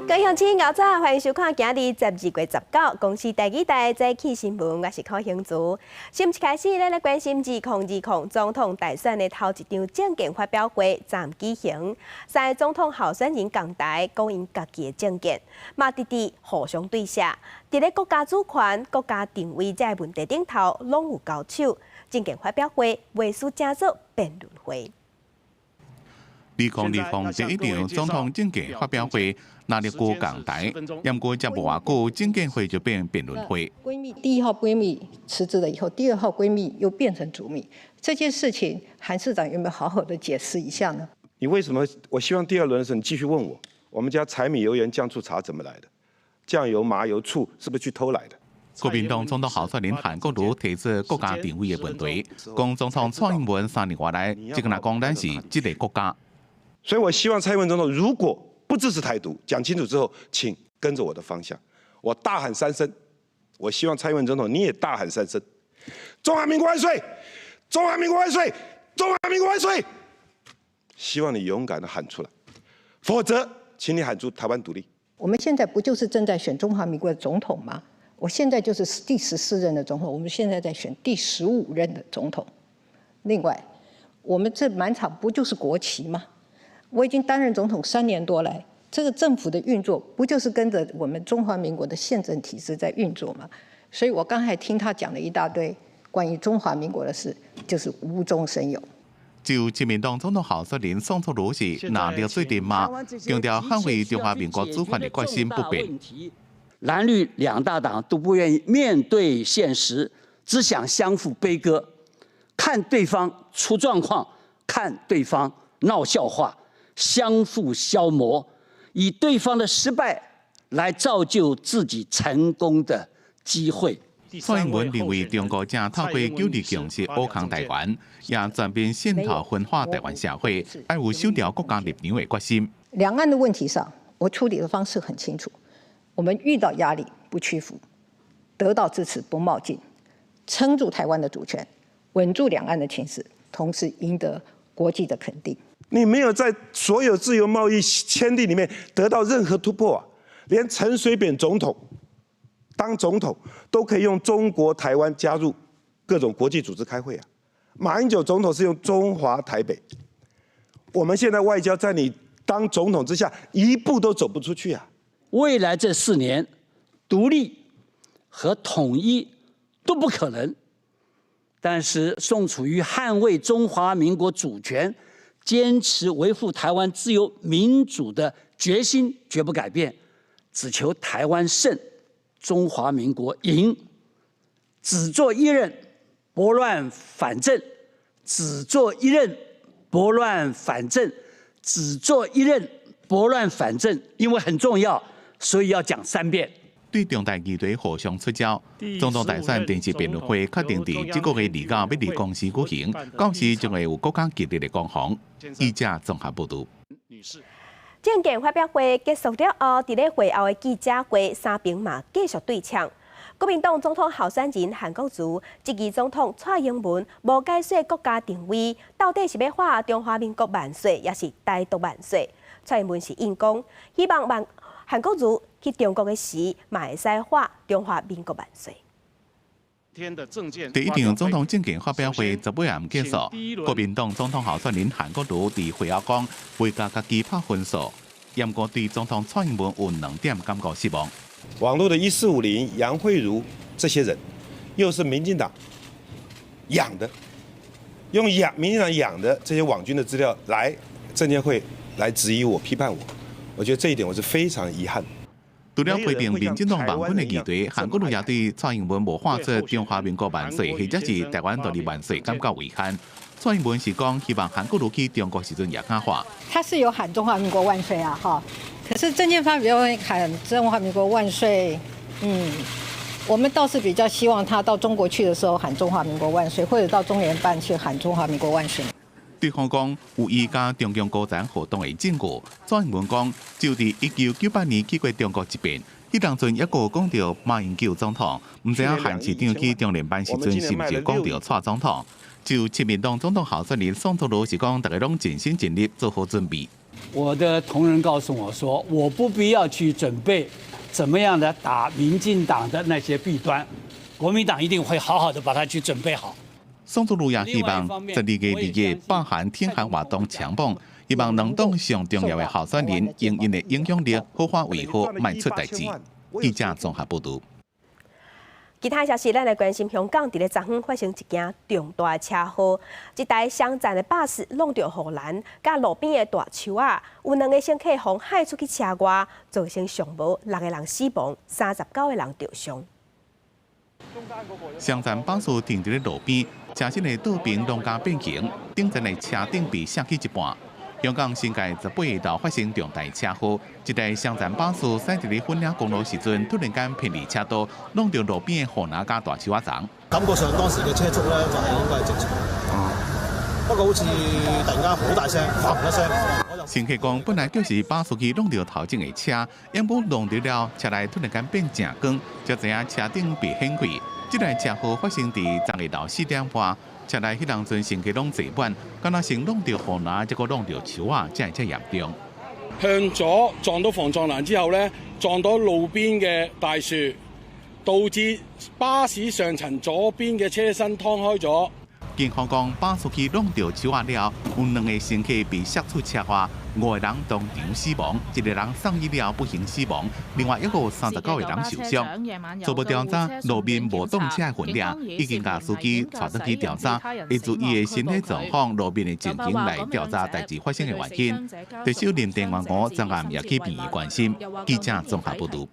各位鄉親，𠢕早，歡迎收看今日12月19公視第二台早起新聞，我是柯興竹。新聞開始，咱來關心2020總統大選的頭一場政見發表會昨暗舉行，三个總統候選人仝台講𪜶家己的政見，嘛直直互相對射，佇咧國家主權、國家定位這个問題頂頭，攏有交手。政見發表會袂輸成做辯論會。2020第一場總統政見發表會，藍綠仝台，毋過才無偌久，政見會就變辯論會。閨蜜第一號閨蜜辭職了以後，第二號閨蜜又變成主秘，這件事情韓市長有沒有好好的解釋一下呢？你為什麼？我希望第二輪的時候你繼續問我，我們家柴米油鹽醬醋茶怎麼來的？醬油、麻油、醋是不是去偷來的？國民黨總統候選人韓國瑜提出國家定位的問題，講總統蔡英文3年外來，只敢若講咱是這个國家。所以我希望蔡英文總統如果不支持台獨，講清楚之後，請跟着我的方向，我大喊三聲。我希望蔡英文總統你也大喊三聲：中華民國萬歲！中華民國萬歲！中華民國萬歲！希望你勇敢的喊出來，否則，請你喊出台灣獨立。我們現在不就是正在選中華民國的總統嗎？我現在就是第14任的總統，我們現在在選第15任的總統。另外，我們這滿場不就是國旗嗎？我已經擔任總統3年多來，這個政府的運作不就是跟着我們中華民國的憲政體制在運作嗎？所以我剛才聽他講了一大堆關於中華民國的事，就是無中生有。就親民黨總統候選人宋楚瑜是藍綠對陣罵，強調捍衛中華民國主權的決心不變。藍綠兩大黨都不願意面對現實，只想相互杯葛，看對方出狀況，看對方鬧笑話。相互消磨，以對方的失敗來造就自己成功的機會。蔡英文認為中國正透過九二共識挖空台灣，也全面滲透分化台灣社會，愛有守牢國家立場的決心。兩岸的問題上，我處理的方式很清楚。我們遇到壓力不屈服，得到支持不冒進，撐住台灣的主權，穩住兩岸的情勢，同時贏得國際的肯定。你沒有在所有自由貿易簽訂裡面得到任何突破啊！連陳水扁總統當總統都可以用中國台灣加入各種國際組織開會啊！馬英九總統是用中華台北，我們現在外交在你當總統之下一步都走不出去啊！未來這4年，獨立和統一都不可能，但是宋楚瑜捍衛中華民國主權，堅持維護台灣自由民主的決心絕不改變，只求台灣勝，中華民國贏。只做一任，撥亂反正；只做一任，撥亂反正；只做一任，撥亂反正。因為很重要，所以要講三遍。對重大議題互相出招，總統大選電視辯論會確定佇這個月29欲佇公視舉行，到時將會有閣較激烈的攻防。記者綜合報導。政見發表會結束了後，佇咧會後的記者會，三爿嘛繼續對嗆。國民黨總統候選人韓國瑜質疑總統蔡英文無解說國家定位，到底是欲喊中華民國萬歲，抑是台獨萬歲？蔡英文是應講，希望萬韓國瑜去中國的時，嘛會使喊中華民國萬歲。第一場總統政見發表會十尾暗結束，國民黨總統候選人韓國瑜佇會後講，袂共家己拍分數，毋過對總統蔡英文有兩點感覺失望。網絡的1450楊蕙如這些人，又是民進黨養的，用養民進黨養的這些網軍的資料來政見會來質疑我、批判我，我覺得這一點我是非常遺憾。除了批評民進黨網軍的議題，韓國瑜也對蔡英文無喊出中華民國萬歲，或者是台灣獨立萬歲感覺遺憾。蔡英文是講希望韓國瑜去中國時陣也敢喊。他是有喊中華民國萬歲啊，哈！可是政見發表會喊中華民國萬歲，我們倒是比較希望他到中國去的時候喊中華民國萬歲，或者到中聯辦去喊中華民國萬歲。對方講有伊佮中共高層互動的證據，蔡英文講就佇1998年去過中國一遍，彼當陣猶閣講著馬英九總統，毋知影韓市長去中聯辦時陣是毋是講著蔡總統？就親民黨總統候選人宋楚瑜是講，大家攏盡心盡力做好準備。我的同仁告訴我說，我不必要去準備怎麼樣的打民進黨的那些弊端，國民黨一定會好好的把它去準備好。宋楚瑜也希望12月2日罷韓挺韓活動強榜，希望兩黨上重要的候選人用𪜶的影響力好好維護，莫出代誌。記者綜合報導。其他消息，咱來關心香港佇咧昨昏發生一件重大車禍，一台雙層的巴士挵著護欄，佮路邊的大樹仔，有兩个乘客予幌出去車外，造成傷亡六个人死亡，39個人著傷。雙層巴士停佇咧路邊，車身的倒爿攏共變形，頂層的車頂被卸去一半。香港新界18號發生重大車禍，一台雙層巴士駛佇咧粉嶺公路時陣，突然間偏離車道，挵著路邊的護欄佮大樹仔叢。感覺上當時嘅車速咧就係應該係正常，不過好似突然間好大聲，砰一聲。乘客講，本來就是巴士去挵著頭前的車，毋過挵著了，車內突然間變誠光，才知影車頂被掀開。這台車禍發生佇昨下晝4點半。車內彼當陣乘客攏坐滿，敢若先挵著護欄，才閣挵著樹仔，才會遮嚴重。向左撞到防撞欄之後呢，撞到路邊嘅大樹，導致巴士上層左邊嘅車身劏開咗。警方講，巴士去挵著樹仔了，有兩个乘客被摔出車外，五個人當場死亡，一個人送醫了不幸死亡，另外一個39個人受傷。初步調查，路面無擋車的痕跡，已經共司機帶轉去調查，會就伊的身體狀況、路面的情形來調查代誌發生的原因。特首林鄭月娥昨暗也去病院關心。記者綜合報導。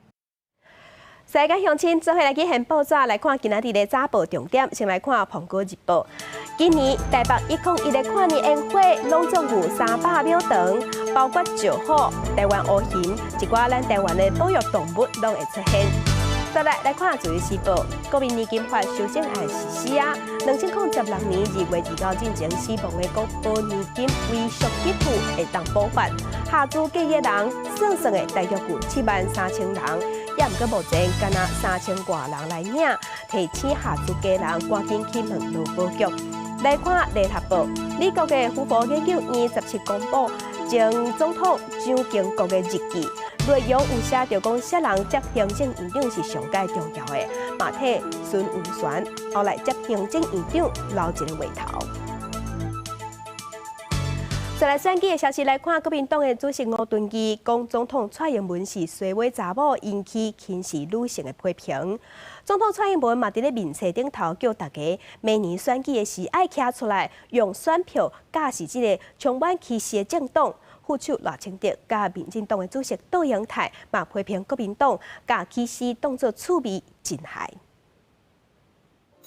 世界鄉親做伙來去掀報紙來看今仔日的早報重點，先來看《蘋果日報》。今年台北101的跨年煙火，攏總有300秒長，包括石虎、台灣烏鴴，一寡咱台灣的保育動物攏會出現。再來來看《自由時報》，國民年金法修正案實施啊，2016年2月29進前死亡的國保年金遺屬給付會當補發，下資計的人算算的大約有7萬3千人，也毋過目前敢若3000外人來領，提醒合資格人趕緊去問勞保局。來看聯合報，美國的胡佛研究院17公布前總統蔣經國的日記，內容有寫著講，啥人接行政院長是上蓋重要的，嘛替孫文璇後來接行政院長留一个話頭。再來選舉的消息來看，國民黨的主席吳敦義講，總統蔡英文是衰尾查某，引起輕視女性的批評。總統蔡英文嘛佇咧面冊頂頭叫大家，明年選舉的時愛徛出來，用選票教示這个充滿歧視的政黨。副手賴清德佮民進黨的主席卓榮泰嘛批評國民黨共歧視當作趣味真害。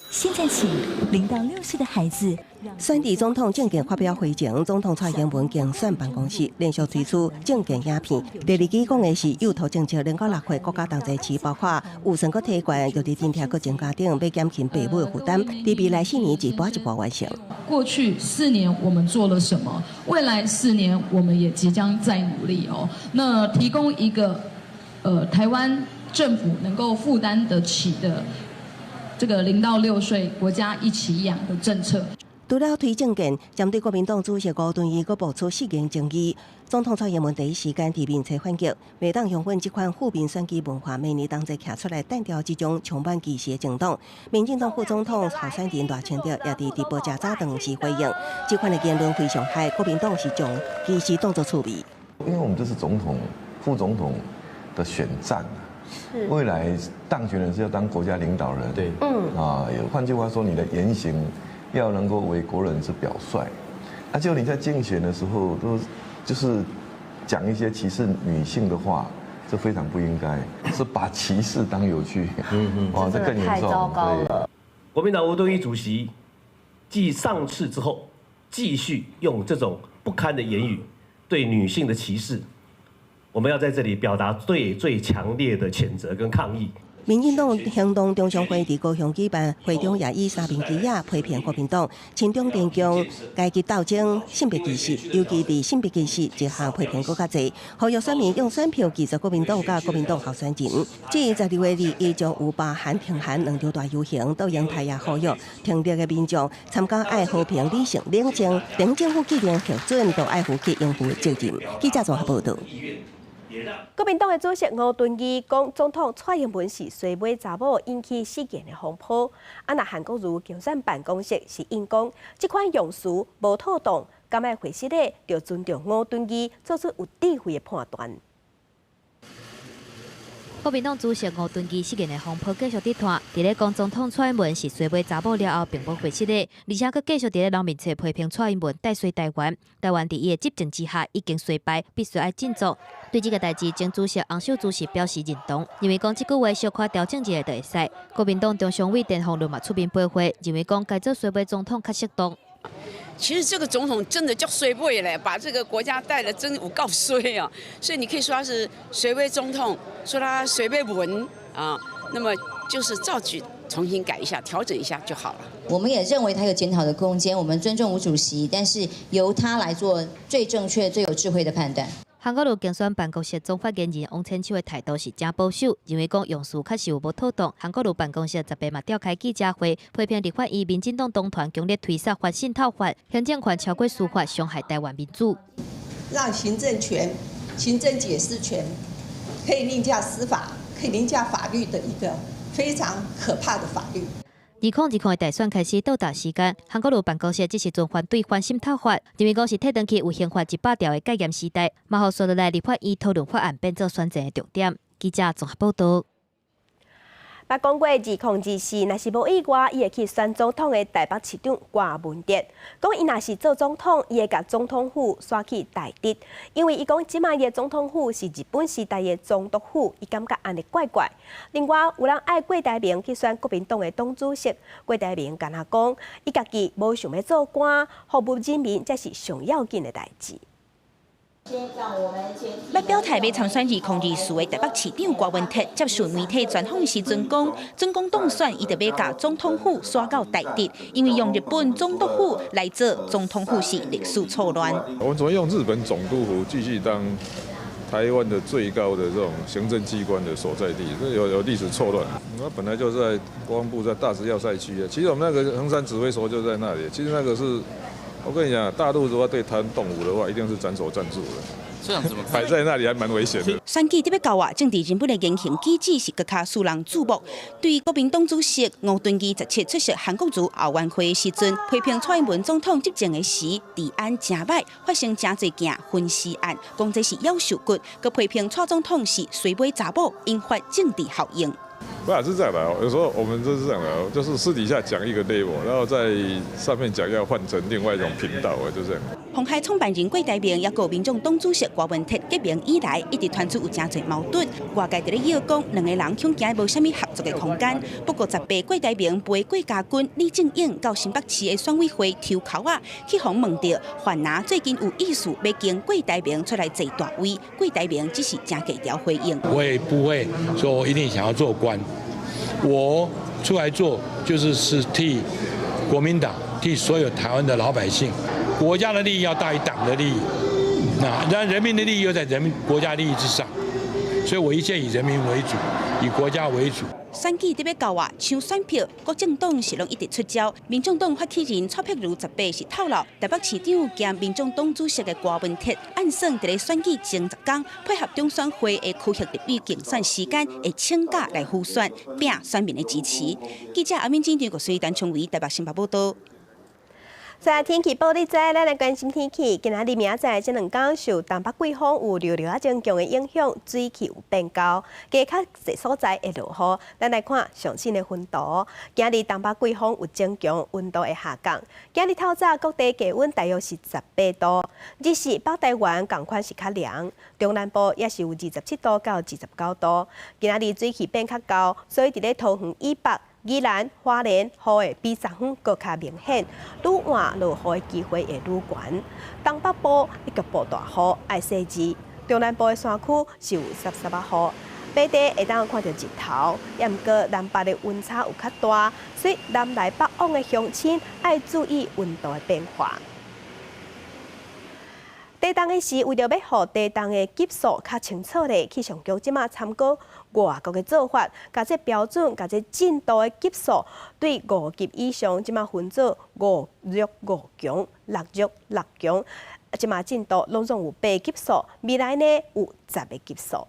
現在起，0到6歲的孩子。選佇總統政見發表會前，總統蔡英文競選辦公室連續推出政見影片。第二支講的是幼托政策，0到6歲國家同齊飼，包括預算閣提懸，育兒津貼閣增加等，欲減輕父母的負擔。佇未來4年一步一步完成。過去四年我們做了什麼？未來四年我們也即將再努力哦。那提供一個，台灣政府能夠負擔得起的這個0到6歲國家一起養的政策。除了推政見，針對國民黨主席吳敦義閣爆出失言爭議，總統蔡英文第一時間佇面冊反擊，袂當容忍這款負面選舉文化，明年同齊徛出來彈掉這種充滿歧視的政黨。民進黨副總統候選人賴清德也佇直播食早頓時回應，這款的言論非常害，國民黨是將歧視當作趣味。因為我們這是總統、副總統的選戰。未來當選人是要當國家領導人，對，啊，換句話說，你的言行要能夠為國人之表率，啊，就你在競選的時候都就是講一些歧視女性的話，這非常不應該，是把歧視當有趣，哇，這更嚴重，對。國民黨吳敦義主席繼上次之後，繼續用這種不堪的言語對女性的歧視。我們要在這裡表達最最強烈的譴責跟抗議。民進黨行動中常會佇高雄舉辦，會中也以三面旗仔批評國民黨，親中電強階級鬥爭、性別歧視，尤其佇性別歧視這項批評閣較濟，呼籲選民用選票拒絕國民黨佮國民黨候選人。至於12月2日將有罷韓停韓兩場大遊行，杜英泰也呼籲聽力的民眾參加愛和平、理性、冷靜，等政府既定核准，都愛負起應負的責任。記者綜合報導。國民黨的主席吳敦義講，總統蔡英文是衰尾查某，引起失言的風波。啊，若韓國瑜競選辦公室是應講，這款用詞無妥當，感覺會失禮，著尊重吳敦義做出有智慧的判斷。國民黨主席吳敦義失言的風波繼續佇拖，佇咧講總統蔡英文是衰尾查某了後，並無回失禮，而且閣繼續佇咧人面前批評蔡英文帶衰台灣，台灣佇伊的執政之下已經衰敗，必須愛振作。對這個代誌，前主席洪秀柱是表示認同，認為講這句話小可調整一下就會使。國民黨中常委田鳳倫嘛出面駁回，認為講改做衰尾總統較適當。其實這個總統真的足衰尾咧，把這個國家帶得真有夠衰啊！所以你可以說他是衰尾總統，說他衰尾文啊，那麼就是造句重新改一下、調整一下就好了。我們也認為他有檢討的空間，我們尊重吳主席，但是由他來做最正確、最有智慧的判斷。韓國瑜競選辦公室總發言人王千秋的態度是誠保守，認為講用詞確實有無妥當。韓國瑜辦公室18嘛召開記者會，批評立法院民進黨黨團強烈推捒反滲透法，行政權超過司法，傷害台灣民主。讓行政權、行政解釋權可以凌駕司法、可以凌駕法律的一個非常可怕的法律。2020的大選開始倒數時間，韓國瑜辦公室這時陣反對反滲透法，認為講是退轉去有刑法100條的戒嚴時代，嘛予紲落來立法院討論法案變做選戰的重點。記者綜合報導。捌講過2024，若是無意外，伊會去選總統的台北市長郭文哲，講伊若是做總統，伊會共總統府徙去台竹，因為伊講這擺伊的總統府是日本時代的總督府，伊感覺按呢怪怪。另外有人愛郭台銘去選國民黨的黨主席，郭台銘敢若講，伊家己無想欲做官，服務人民才是上要緊的代誌。欲表態欲參選2024的台北市長郭文哲接受媒體專訪時陣講，準講當選，伊就欲共總統府徙到台竹，因為用日本總督府來做總統府是歷史錯亂。我們怎麼用日本總督府繼續當台灣的最高的這種行政機關的所在地？這有歷史錯亂。我本來就在國防部在大直要塞區啊，其實我們那個衡山指揮所就在那裡。其實那個是。我跟你講，大陸如果對台灣動武的話，一定是斬首戰術的。這樣子擺在那裡還蠻危險的。選舉佇欲到啊，政治人物的言行舉止是閣較使人注目。對國民黨主席吳敦義17出席韓國瑜後援會的時陣，批評蔡英文總統執政的時治安誠䆀，發生誠濟件分屍案，講這是夭壽骨，閣批評蔡總統是衰尾查某，引發政治效應。不是這樣的，有時候我們就是這樣的，就是私底下講一個 level，然後在上面講要換成另外一種頻道啊，就這樣。鴻海創辦人郭台銘也閣民眾黨主席郭文哲結盟以來，一直傳出有誠濟矛盾。外界佇咧臆講，兩個人恐驚無啥物合作的空間。不過18郭台銘陪郭家軍李正穎到新北市的選委會抽籤仔，去予問著，凡若最近有意思欲經郭台銘出來坐大位，郭台銘只是誠低調回應。我也不會說我一定想要做官，我出來做就是替國民黨、替所有台灣的老百姓。國家的利益要大於黨的利益，那讓人民的利益又在人民國家利益之上，所以我一切以人民為主，以國家為主。選舉佇欲到啊，搶選票，國政黨是攏一直出招。民眾黨發起人蔡碧如18是透露，台北市長兼民眾黨主席的郭文哲，暗算佇咧選舉前10天，配合中選會的區域立委競選時間，會請假來輔選，拼選民的支持。記者阿敏金、張國水、陳昌維台北新北報道。在天氣報你知，咱來關心天氣。今仔日明仔載這兩工受東北季風有熱熱仔增強的影響，水氣有變高，加較濟所在會落雨。咱來看上新的溫度。今日東北季風有增強，溫度會下降。今日透早各地低溫大約是18度，日時北台灣仝款是較涼，中南部也是有27度到29度。今仔日水氣變較高，所以佇咧桃園以北、宜蘭、花蓮雨會比昨昏閣較明顯，愈晚落雨的機會會愈懸。東北部局部大雨，愛細緻。中南部的山區是有濕濕仔雨。平地會當看著日頭，也毋過南北的溫差有較大，所以南來北往的鄉親愛注意溫度的變化。地動的時，為著欲予地動的級數較清楚咧，氣象局這馬參考外國的做法，共這標準，共這震度的級數對5級以上，這馬分做5弱5強、6弱6強，這馬震度攏總有8級數，未來呢有10個級數。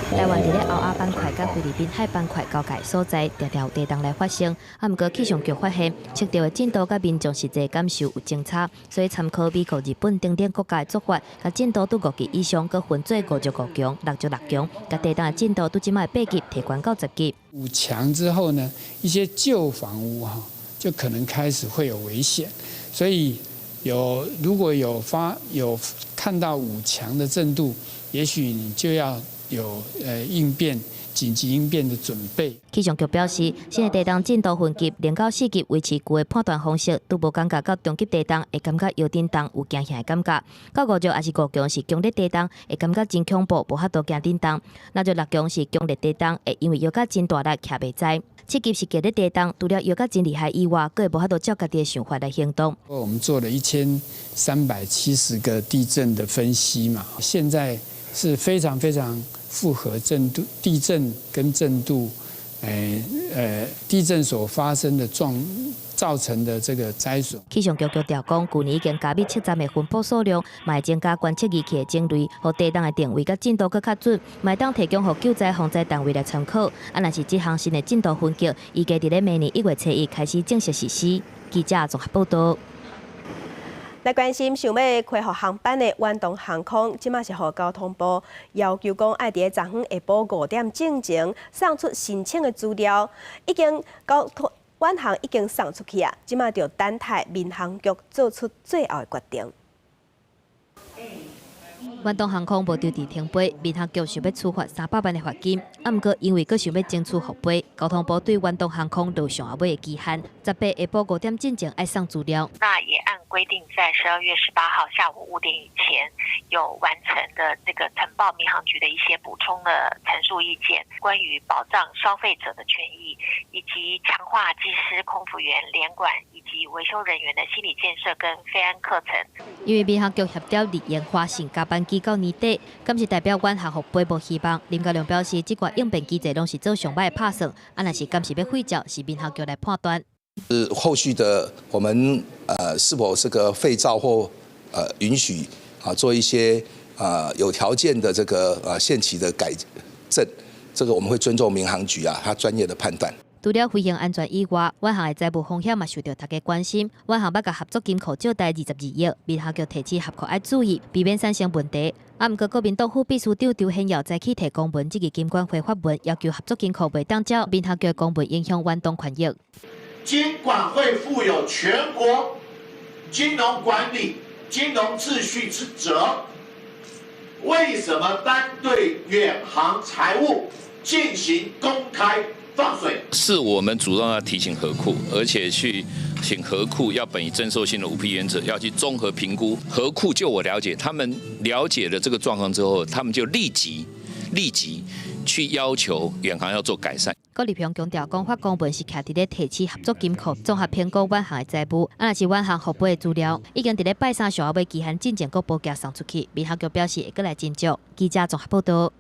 台灣佇咧歐亞板塊佮菲律賓海板塊交界所在，定定有地動來發生。啊，毋過氣象局發現，測著的震度佮民眾實際感受有相差，所以參考美國、日本等等國家的做法，共震度對5級以上，閣分做5弱5強、6弱6強，共地動的震度對這擺8級提懸到10級。 5強之後呢，一些舊房屋哈，就可能開始會有危險，所以如果有看到5強的震度，也許你就要有應變緊急應變的準備。氣象局表示，新的地動震度分級0到4級維持舊的判斷方式，都無感覺到中級地動會感覺搖振動有驚嚇的感覺。到5弱抑是5強是強烈地動，會感覺真恐怖，無法度驚振動。6弱6強是強烈地動，會因為搖甲真大力，徛袂知。7級是強烈地動，除了搖甲真厲害以外，閣會無法度照家己的想法來行動。我們做了1370個地震的分析嘛，現在是非常非常符合震度、地震跟震度，地震所發生的造成的這個災損。氣象局強調講，舊年已經加密測站的分布數量，嘛會增加觀測儀器的種類，予地動的定位佮震度閣較準，嘛會當提供予救災防災單位來參考。啊，若是這項新的震度分級，預計佇咧明年1月初1開始正式實施。記者綜合報道。來關心想欲恢復航班的遠東航空，這馬是予交通部要求講，愛佇咧昨昏下晡5點進前送出申請的資料，已經交遠航已經送出去啊，這馬就等待民航局做出最後的決定。遠東航空無丟佇停飛，民航局想欲處罰300萬的罰金，啊，毋過因為閣想欲爭取復飛，交通部對遠東航空落上仔尾的期限，18下晡5點進前愛送資料。那也按規定，在12月18號下午5點以前，有完成的這個呈報民航局的一些補充的陳述意見，關於保障消費者的權益，以及強化機師、空服員、聯管以及維修人員的心理建設跟飛安課程。因為民航局協調日延華信加班機到年底，敢是代表遠航復飛無希望。林家良表示，這掛應變機制攏是做上歹的拍算，啊，若是敢是欲廢照，是民航局來判斷。是後續的我們是否這個廢照或允許啊做一些有條件的這個限期的改正，這個我們會尊重民航局啊，他專業的判斷。除了飛行安全以外，遠航的財務風險嘛受著大家關心。遠航欲共合作金庫借貸22億，民航局提醒合庫愛注意，避免產生問題。啊，毋過國民黨副秘書長張顯耀早起提公文，質疑金管會發文，要求合作金庫袂當照民航局公文影響遠東權益。金管會負有全國金融管理、金融秩序之責，為什麼單對遠航財務進行公開放水？是我們主動要提醒合庫，而且去請合庫要本以徵收性的5P 原則，要去綜合評估。合庫就我了解，他們了解了這個狀況之後，他們就立即去要求遠航要做改善。郭立雄強調，講發公文是徛佇咧提醒合作金庫綜合評估遠航的財務，啊，若是遠航復飛的資料，已經佇咧拜三上暗尾期限進前閣報件送出去，民航局表示會閣來斟酌。記者綜合報道。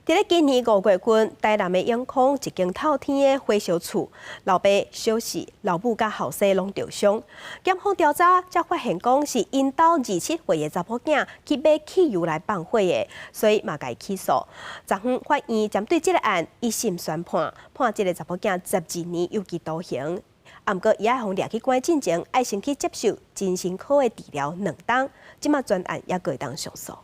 佇咧今年5月份，台南的永康一間透天的火燒厝，老爸、小婿、老母佮後生攏著傷。檢方調查才發現，講是𪜶兜27歲的查某囝去買汽油來放火的，所以嘛共伊起訴。昨昏法院針對這個案一審宣判，判這个查某囝12年有期徒刑。啊，毋過伊愛予掠去關進前，愛先去接受精神科的治療2冬。這馬全案猶閣會當上訴。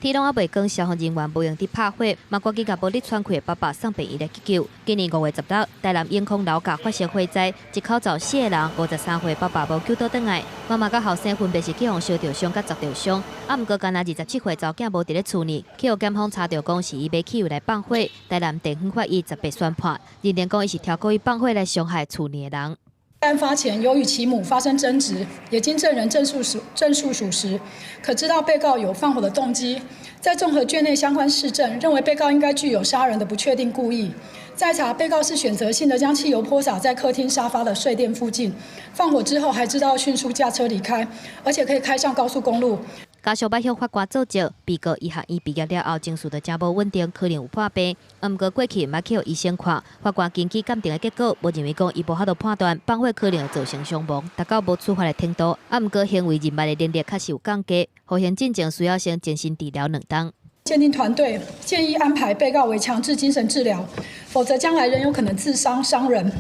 天攏猶未光，消防人員無閒佇拍火，嘛趕緊共無力喘氣的爸爸送病院來急救。今年5月16，台南永康樓閣發生火災，一口走四個人，53歲爸爸無救倒轉來，媽媽佮後生分別是去予燒著傷佮砸著傷。啊，毋過干焦27歲查某囝無佇咧厝內，去予檢方查著講是伊買汽油來放火。台南地方法院18宣判，認定講伊是刁故意放火來傷害厝內的人。案發前有與其母發生爭執，也經證人證述屬實，可知道被告有放火的動機。在綜合卷內相關事證，認為被告應該具有殺人的不確定故意。再查被告是選擇性的將汽油潑灑在客廳沙發的睡墊附近，放火之後還知道迅速駕車離開，而且可以開上高速公路。家屬欲向法官作證，被告醫學院畢業了後，情緒就誠無穩定，可能有破病。毋過過去毋捌去予醫生看，法官根據鑑定的結果，無認為講伊無法度判斷放火可能會造成傷亡，達到無處罰的程度。毋過行為認捌的能力確實有降低，服刑進前需要先精神治療2冬。鑑定團隊建議安排被告為強制精神治療，否則將來仍有可能自傷傷人。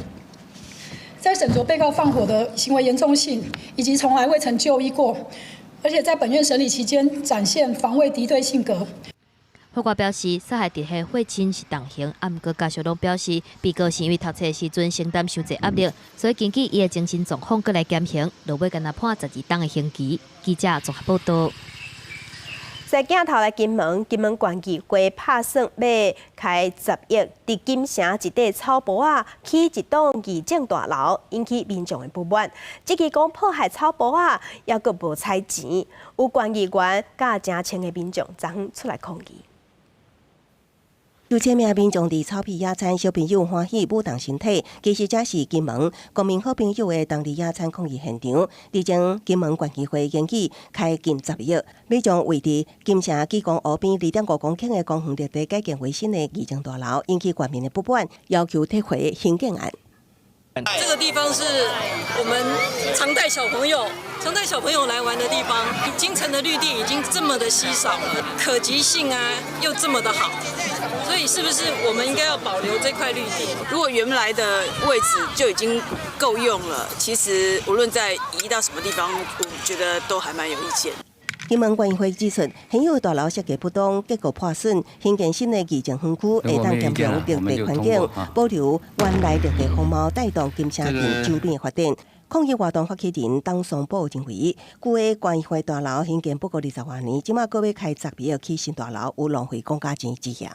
在審酌被告放火的行為嚴重性，以及從來未曾就醫過。而且在本院審理期間展現防衛敵對性格。法官表示，殺害直系血親是重刑，毋過家屬攏表示，被告是因為讀冊時陣承擔傷濟壓力，所以根據伊的精神狀況閣來減刑，落尾干焦判12冬的刑期。記者綜合報道。在鏡頭來金門，金門縣議會拍算欲開10億，佇金城一塊草埔仔起一棟議政大樓，引起民眾的不滿。這個講破壞草埔仔，猶閣無採錢，有縣議員佮誠千个民眾昨昏出來抗議。數千名民眾佇草皮野餐，小朋友歡喜舞動身體。其實這是金門國民好朋友的當日野餐抗議現場。佇前金門縣議會研議開近10億，欲將位佇金城基隆湖邊2.5公頃的公園綠地改建為新的議政大樓，引起縣民的不滿，要求撤回興建案。這個地方是我們常帶小朋友、常帶小朋友來玩的地方。金城的綠地已經這麼的稀少了，可及性啊又這麼的好，所以是不是我們應該要保留這塊綠地？如果原來的位置就已經夠用了，其實無論再移到什麼地方，我覺得都還蠻有意見。金門縣議會指出，現有大樓設計不當，結構破損，興建新的議政園區會當兼容綠地環境，保留原來綠地風貌，帶動金城鎮周邊發展。抗議活動發起人董松寶認為，舊的縣議會大樓興建不過20外年，這馬閣欲開10億起新大樓，有浪費公家錢之嫌。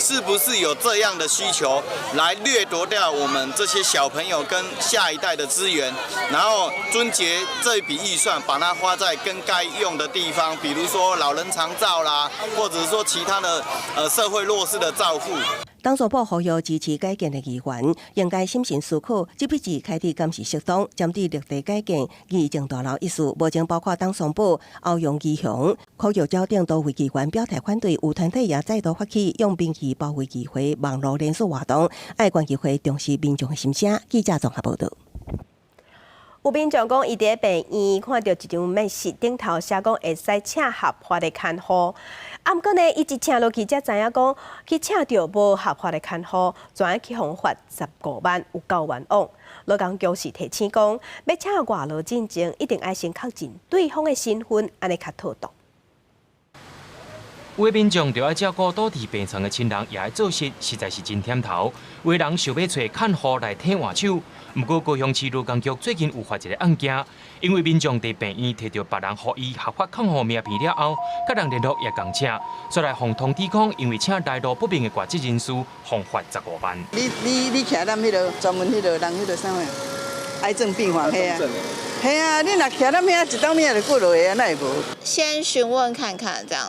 是不是有這樣的需求來掠奪掉我們這些小朋友跟下一代的資源，然後撙節這一筆預算，把它花在更該用的地方，比如說老人長照啦，或者是說其他的社會弱勢的照護。董松寶呼籲支持改建的議員，應該審慎思考，這筆錢開佇敢是適當。針對綠地改建議政大樓一事，目前包括董松寶、歐陽義雄、柯玉嬌等多位議員表態反對，有團體也再度發起用民意包圍議會網路聯署活動，愛縣議會重視民眾的心聲。記者綜合報道。有民眾講，伊佇病院看著一張面試頂頭寫講會使請合法的看護，毋過呢，伊一請落去才知影講，去請著無合法的看護，怎樣去予罰15萬，有夠冤枉。勞工局是提醒講，欲請外勞進前，一定愛先確認對方的身份，按呢較妥當。有的民眾著愛照顧倒佇病床的親人，也愛做事，實在是真忝頭。有的人想欲揣看護來替換手，毋過高雄市勞工局最近有發一个案件，因為民眾佇病院提著別人予伊合法看護名片了後，佮人聯絡也仝請，煞來予通知講，因為請來路不明的外籍人士，予罰15萬。你徛咱彼个專門彼个人彼个啥物癌症病房遐啊？嘿啊，你若徛咱遐一當你就過落去啊，哪會無？先詢問看看，這樣。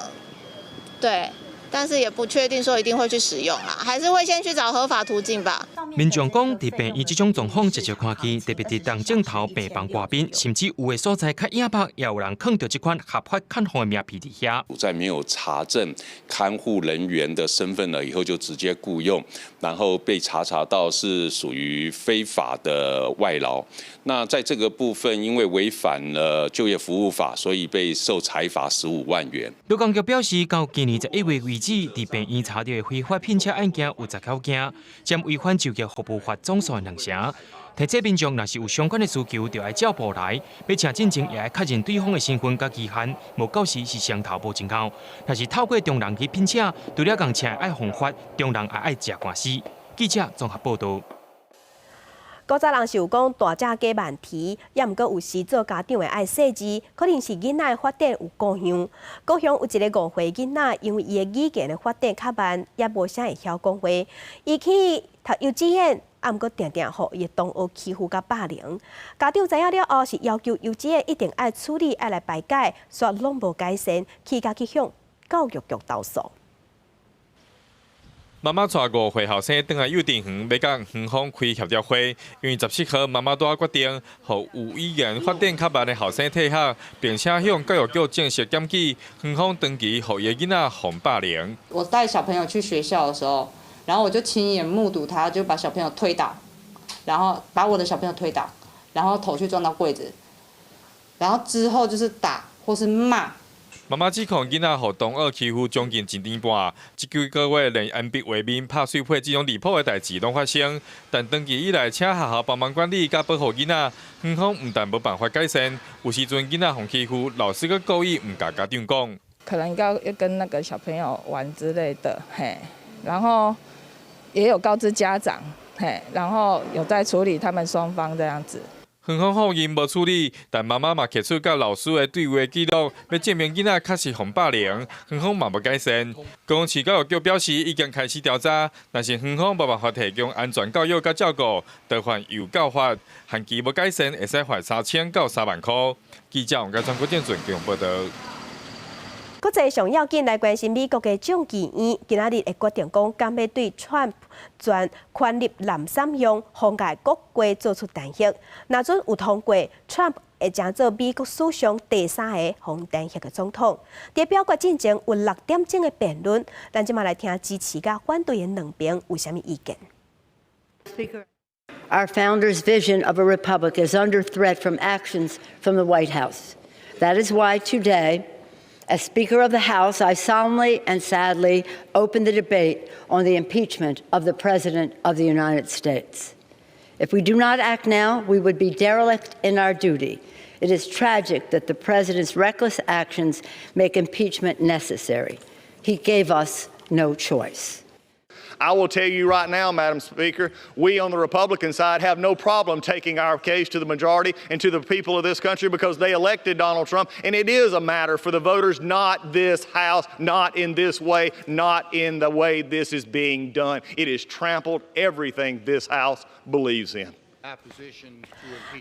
對，但是也不確定說一定會去使用啦，還是會先去找合法途徑吧。民眾講，佇病院這種狀況常常看見，特別佇重症頭病房外邊，甚至有的所在較隱蔽，也有人囥著這款合法看護的名片佇遐。在沒有查證看護人員的身份了以後，就直接僱用，然後被查到是屬於非法的外勞。那在這個部分，因為違反了就業服務法，所以被受裁罰15萬元。勞工局表示，到今年11月為止，佇病院查著的非法聘請案件有19件，佔違反就業服務法總數的2成。提醒民眾，若是有相關的需求，就愛照報來。欲請進前，也愛確認對方的身份佮期限，無到時是雙頭無盡夠。若是透過中人去聘請，除了共請愛予罰，中人也愛食官司。記者綜合報道。古早人是有講大隻雞慢啼，也毋過有時做家長的愛細緻，可能是囡仔的發展有顧向。高雄有一个5歲囡仔，因為伊的語言的發展較慢，也無啥會曉講話，伊去讀幼稚園，啊，毋過定定予伊的同學欺負佮霸凌。家長知影了後，是要求幼稚園一定愛處理，愛來排解，煞攏無改善，氣甲去向教育局投訴。媽媽帶5歲後生轉來幼稚園，欲佮園方開協調會，因為17號媽媽拄仔決定，予有語言發展較慢的後生退學，並且向教育局正式檢舉，園方長期予伊的囡仔予霸凌。我帶小朋友去學校的時候，然後我就親眼目睹他就把小朋友推倒，然後把我的小朋友推倒，然後頭去撞到櫃子，然後之後就是打或是罵。媽媽指控囡仔予同學欺負將近一年半，這幾個月連鉛筆畫面、拍水泡這種離譜的代誌攏發生。但長期以來，請學校幫忙管理佮保護囡仔，園方毋但無辦法改善，有時陣囡仔予欺負，老師閣故意毋共家長講。可能要跟那個小朋友玩之類的，嘿，然後也有告知家長，嘿，然後有在處理他們雙方這樣子。園方否認無處理，但媽媽嘛提出佮老師的對話記錄，欲證明囡仔確實予霸凌，園方嘛無改善。高雄市教育局表示已經開始調查，但是園方無辦法提供安全教育佮照顧，就犯幼教法，限期無改善，會使罰3000到3萬箍。記者王家庄郭建俊報導。國際上要緊來關心美國的眾議院，今仔日會決定講，敢欲對川普權權力濫使用、妨礙國會做出彈劾。若準有通過，川普會成做美國史上第三個予彈劾的總統。佇表決進前有6點鐘的辯論，咱這馬來聽支持佮反對的兩邊有啥物意見。 Our founders' vision of a republic is under threat from actions from the White House. That is why today, as Speaker of the House, I solemnly and sadly open the debate on the impeachment of the President of the United States. If we do not act now, we would be derelict in our duty. It is tragic that the President's reckless actions make impeachment necessary. He gave us no choice. I will tell you right now, Madam Speaker, we on the Republican side have no problem taking our case to the majority and to the people of this country because they elected Donald Trump. And it is a matter for the voters, not this House, not in this way, not in the way this is being done. It has trampled everything this House believes in.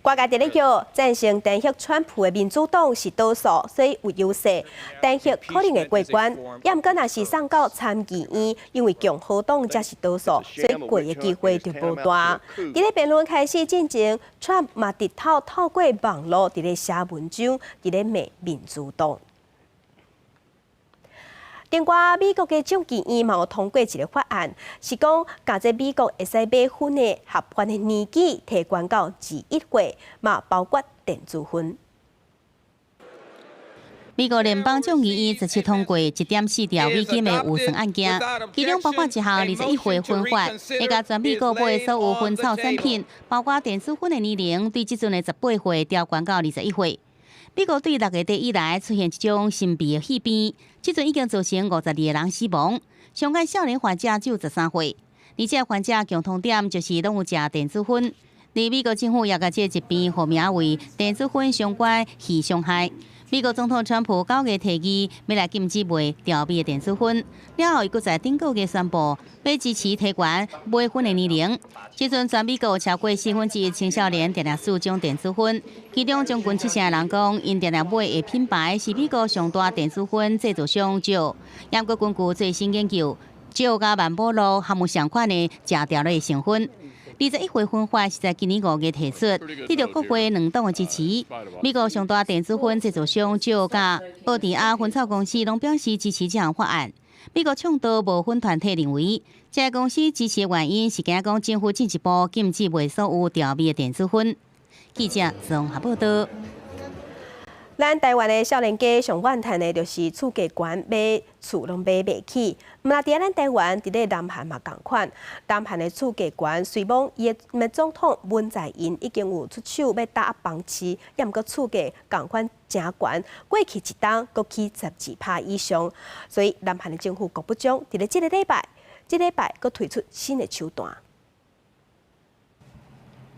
外界佇咧叫贊成彈劾川普的民主黨是多數，所以有優勢，彈劾可能會過關。也毋過若是送到參議院，因為共和黨才是多數，所以過的機會就無大。佇咧辯論開始進前，川普嘛直頭透過網路佇咧寫文章，佇咧罵民主黨。另外，美國的眾議院嘛有通過一个法案，是講共這美國會使買薰的合法的年紀提懸到21歲，嘛包括電子薰。美國聯邦眾議院17通過1.4兆美金的預算案件，其中包括一項21歲薰法，會共全美國買的所有薰草產品，包括電子薰的年齡，對這陣的18歲調懸到21歲。美國對6月底以來出現一種神秘的氣變，這陣已經造成52個人死亡，上懸少年患者只有13歲，而且患者共同點就是攏有食電子薰。而美國政府也共這個疾病號名為電子薰相關氣傷害。美國總統川普9月提議欲來禁止賣調味的電子薰，了後伊閣在頂個月宣布欲支持提懸買薰的年齡。這陣全美國有超過1/4青少年定定使用電子薰，其中將近七成的人講，𪜶定定買的品牌是美國上大電子薰製造商石。毋過根據最新研究，石佮萬寶路含有相款的食調的成分。21歲薰法是在今年5月提出，得到國會兩黨的支持。美國上大電子薰製造商石佮奧迪亞薰草公司攏表示支持這項法案。美國倡導無薰團體認為，這個公司支持的原因是驚講政府進一步禁止賣所有調味的電子薰。記者綜合報道。咱台灣的少年家上怨嘆的就是厝價懸，買厝攏買袂起。毋但佇咱台灣，佇咧南韓嘛仝款。南韓的厝價懸，雖罔伊的總統文在寅已經有出手欲打壓房市，也毋過厝價仝款誠懸，過去一冬閣起12%以上。所以南韓的政府各部長佇咧這个禮拜閣推出新的手段。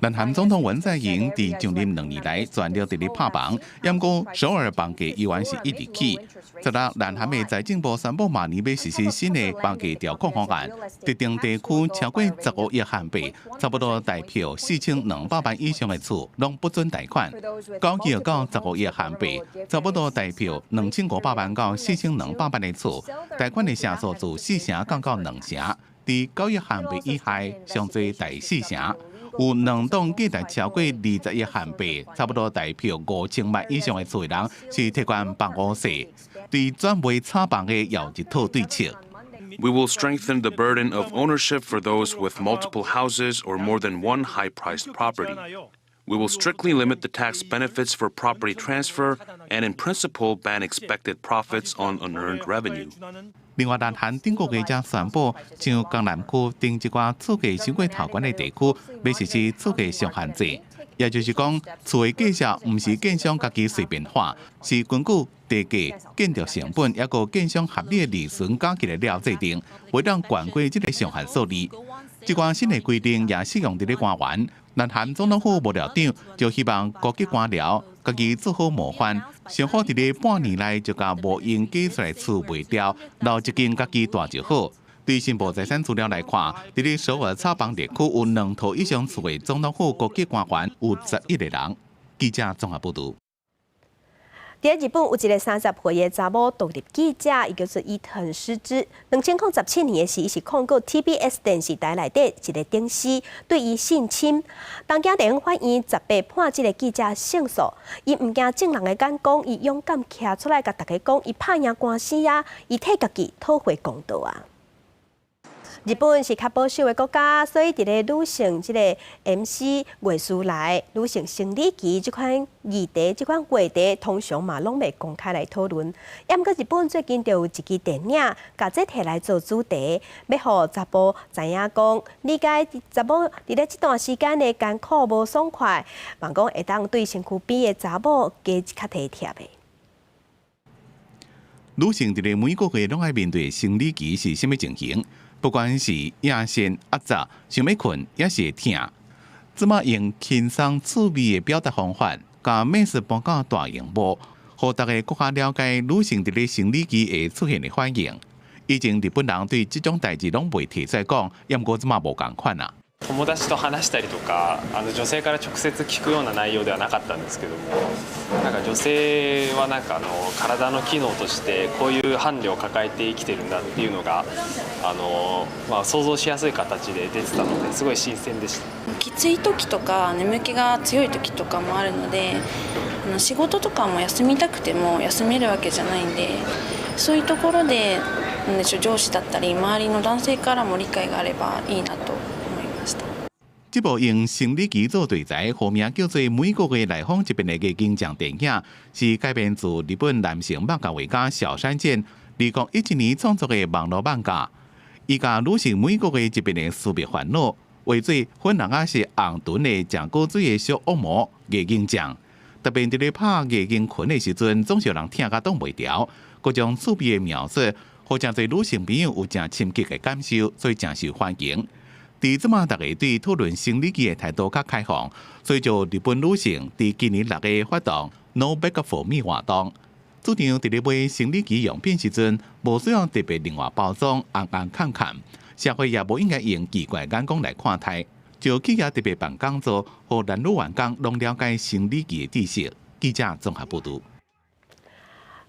南韓總統文在寅佇上任2年來全力佇咧拍房，毋過首爾房價依然是一直起。昨日，南韓的財政部宣布，明年欲實施新的房價調控方案，特定地區超過15億韓幣，差不多代表4200萬以上的厝，攏不准貸款。9億到15億韓幣，差不多代表2500萬到4200萬的厝，貸款的成數自4成降到2成。佇9億韓幣以下，上濟貸4成。有兩棟價值超過20億韓幣，差不多代表5000萬以上的厝的人，是提懸房屋稅，對轉賣炒房的有一套對策。 We will strengthen the burden of ownership for those with multiple houses or more than one high-priced property. We will strictly limit the tax benefits for property transfer and, in principle, ban expected profits on unearned revenue. 另外，南韓頂個月才宣布，像江南區等一寡厝價傷過頭懸的地區，欲實施厝價上限制。也就是講，厝的價數毋是建商家己隨便畫，是根據地價、建築成本，抑閣建商合理的利潤加起來了制定，袂當懸過這個上限數字。這寡新的規定也適用佇咧官員。南韓總統府幕僚長就希望高級官僚家己做好模範，上好佇咧半年內就共無閒加出來厝賣掉，留一間家己蹛就好。對新報財產資料來看，佇咧首爾炒房地區有兩套以上厝的總統府高級官員有11個人。記者綜合報導。佇日本有一个30歲的查某獨立記者，伊叫做伊藤詩織。2017年的時，伊是控告 TBS 電視台內底一个頂司對伊性侵。東京地方法院18判這个記者勝訴，伊毋驚眾人的眼光，伊勇敢徛出來共大家講，伊拍贏官司啊，伊替家己討回公道啊。日本是較保守的國家，所以佇咧女性這个 MC 月事來女性生理期這款議題、這款話題，通常嘛攏袂公開來討論。毋過日本最近就有一支電影，共這提來做主題，欲予查埔知影講，理解查某佇咧這段時間的艱苦無爽快，望講會當對身軀邊的查某加較體貼的。女性佇咧每個月攏愛面對生理期是啥物情形？不管是壓線、壓榨、想欲睏，抑是會疼，這馬用輕鬆趣味的表達方法，共故事搬到大螢幕，予大家閣較了解女性佇咧生理期會出現的反應。以前日本人對這種代誌攏袂提出來講，毋過這馬無仝款啊。友達と話したりとか、女性から直接聞くような内容ではなかったんですけども、なんか女性はなんか体の機能としてこういう伴侶を抱えて生きてるんだっていうのがまあ想像しやすい形で出てたのですごい新鮮でした。きつい時とか眠気が強い時とかもあるので、仕事とかも休みたくても休めるわけじゃないんで、そういうところでなんでしょう、上司だったり周りの男性からも理解があればいいなと。這部用生理期做題材，號名叫做《每個月來訪一遍》的形象電影，是改編自日本男性漫畫家小山健2017年創作的網路漫畫。伊共女性每個月一遍的私密煩惱，畫做粉紅抑是紅唇的誠古錐的小惡魔月經醬。特別佇咧拍月經拳的時陣，總是予人疼甲擋袂牢。各種趣味的描述，予誠濟女性朋友有誠深刻的感受，所以誠受歡迎。佇這馬，大家對討論生理期的態度較開放，所以就日本女性佇今年6月發動 No Bag for Me 活動，主張佇咧買生理期用品時陣，無需要特別另外包裝，紅紅崁崁，社會也無應該用奇怪眼光來看待。就企業特別辦講座，予男女員工攏了解生理期的知識。記者綜合報導。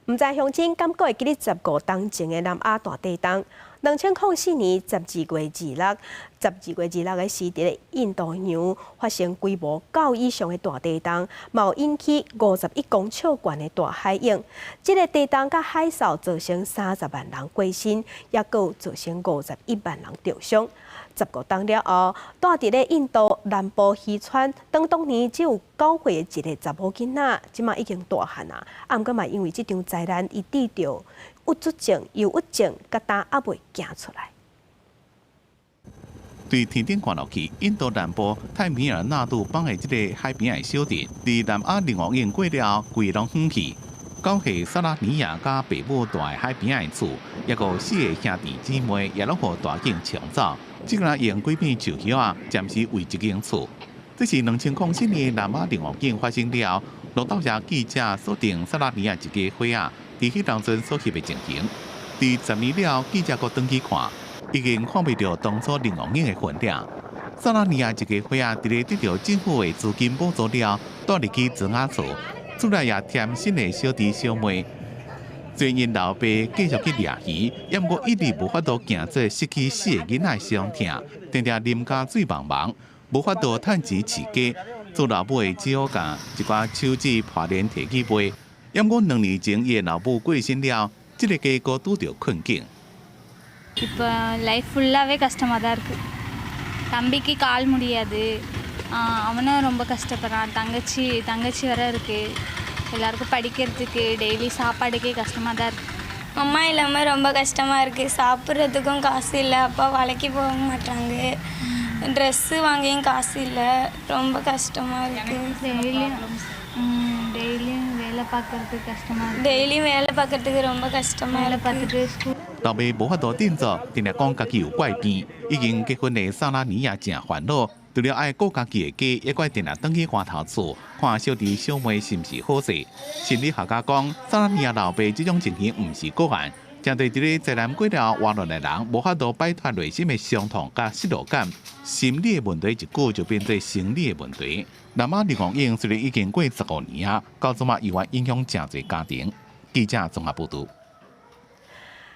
毋知鄉親敢閣會記得15冬前的南亞大地震？2004年12月26，12月26的時，佇咧印度洋發生規模9以上的大地震，嘛有引起51公尺懸的大海湧。這个地震佮海嘯造成30萬人過身，抑閣造成51萬人著傷。15冬了後，蹛佇咧印度南部漁村，當當年只有9歲的一个查某囡仔，這馬已經大漢啊。啊，毋過嘛，因為這場災難，伊得著鬱卒症、憂鬱症，佮今猶未行出來。對天頂看落去，印度南部泰米爾納杜邦的這个海邊的小鎮，佇南亞龍王湧過了後，規攏遠去。9歲薩拉尼亞佮爸母蹛的海邊的厝，抑閣四个兄弟姊妹也攏予大湧沖走。這個人用幾片樹葉仔，暫時圍一間厝。這是2007年南馬林王警發生了，路透社記者鎖定薩拉尼亞一家伙仔，佇彼當陣所翕的情形。佇10年了，記者閣轉去看，已經看袂著當初林王警的痕跡。薩拉尼亞一家伙仔，佇咧得著政府的資金補助了，蹛入去莊仔厝，厝內也添新的小弟小妹。雖然𪜶老爸繼續去掠魚，也毋過一直無法度行做失去四个囡仔的傷痛，定定啉咖水茫茫，無法度趁錢飼家。做老母的只好共一寡手指破鏈提去賣。也毋過2年前，伊的老母過身了，這个家閣拄著困境。 இப்போ லைஃப் ஃபுல்லாகவே கஷ்டமாக தான் இருக்குது. தம்பிக்கு கால் முடியாது. அவனும் ரொம்ப கஷ்டப்படுறான். தங்கச்சி தங்கச்சி வேற இருக்குது. எல்லாருக்கும் படிக்கிறதுக்கு டெய்லி சாப்பாடுக்கே கஷ்டமாக தான் இருக்குது. அம்மா இல்லாமல் ரொம்ப கஷ்டமாக இருக்குது. சாப்பிட்றதுக்கும் காசு இல்லை. அப்பா வேலைக்கு போக மாட்டாங்க. ட்ரெஸ்ஸு வாங்கியும் காசு இல்லை. ரொம்ப கஷ்டமாக இருக்குது. டெய்லியும் டெய்லியும் வேலை பார்க்குறதுக்கு கஷ்டமாக இருக்குது. டெய்லியும் வேலை பார்க்குறதுக்கு ரொம்ப கஷ்டமாக வேலை இருக்குது. பார்த்துட்டு ஸ்கூல் 老爸無法度振作，定定講家己有怪病，已經結婚的薩拉尼亞誠煩惱，除了愛顧家己的家，猶閣定定轉去外頭厝看小弟小妹是毋是好勢。心理學家講，薩拉尼亞老爸這種情形毋是個案，針對佇咧災難過了活落來的人，無法度擺脫內心的傷痛佮失落感，心理的問題一久就變做生理的問題。南馬林王英雖然已經過15年啊，到這馬猶原影響誠濟家庭。記者綜合報導。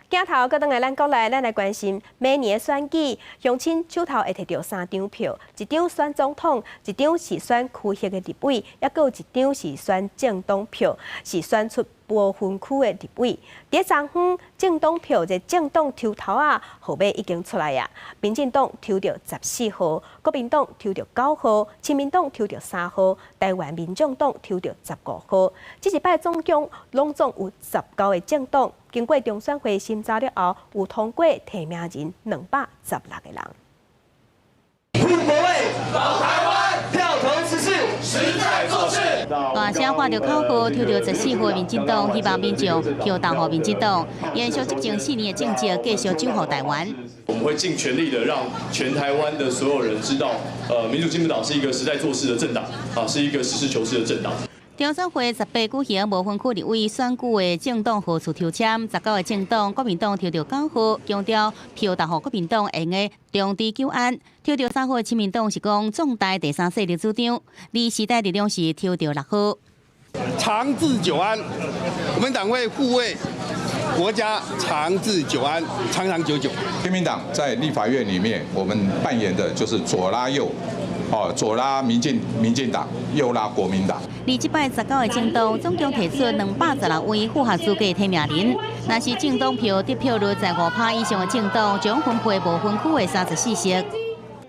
鏡頭閣轉來咱國內，咱來關心每年的選舉，鄉親手頭會提著三張票，一張選總統，一張是選區域的立委，猶閣有一張是選政黨票，是選出無分區的立委。佇昨昏，政黨票這政黨抽頭仔號碼已經出來啊！民進黨抽著14號，國民黨抽著9號，親民黨抽著3號，台灣民眾黨抽著15號。這一擺總共攏總有19個政黨。經過中選會審查了後，有通過提名人216個人。護國衛，保台灣，票投14，實在做事。大聲喊著口號，抽著14號民進黨，希望民眾票投予民進黨，延續執政4年的政績，繼續守護台灣。我們會盡全力的讓全台灣的所有人知道，民主進步黨是一個實在做事的政黨，啊，是一個實事求是的政黨。中選會18舉行無分區立委選舉的政黨號數抽籤，19個政黨，國民黨抽著9號，強調票投予國民黨會用得長治久安。抽著3號的親民黨是講壯大第三勢力主張，而時代力量是抽著6號。長治久安，我們黨會護衛國家長治久安，長長久久。親民黨在立法院裡面，我們扮演的就是左拉右。哦，左拉民進黨，右拉國民黨。而這擺19個政黨總共提出216位符合資格提名人，若是政黨票得票率在5%以上的政黨，將分配無分區的34席。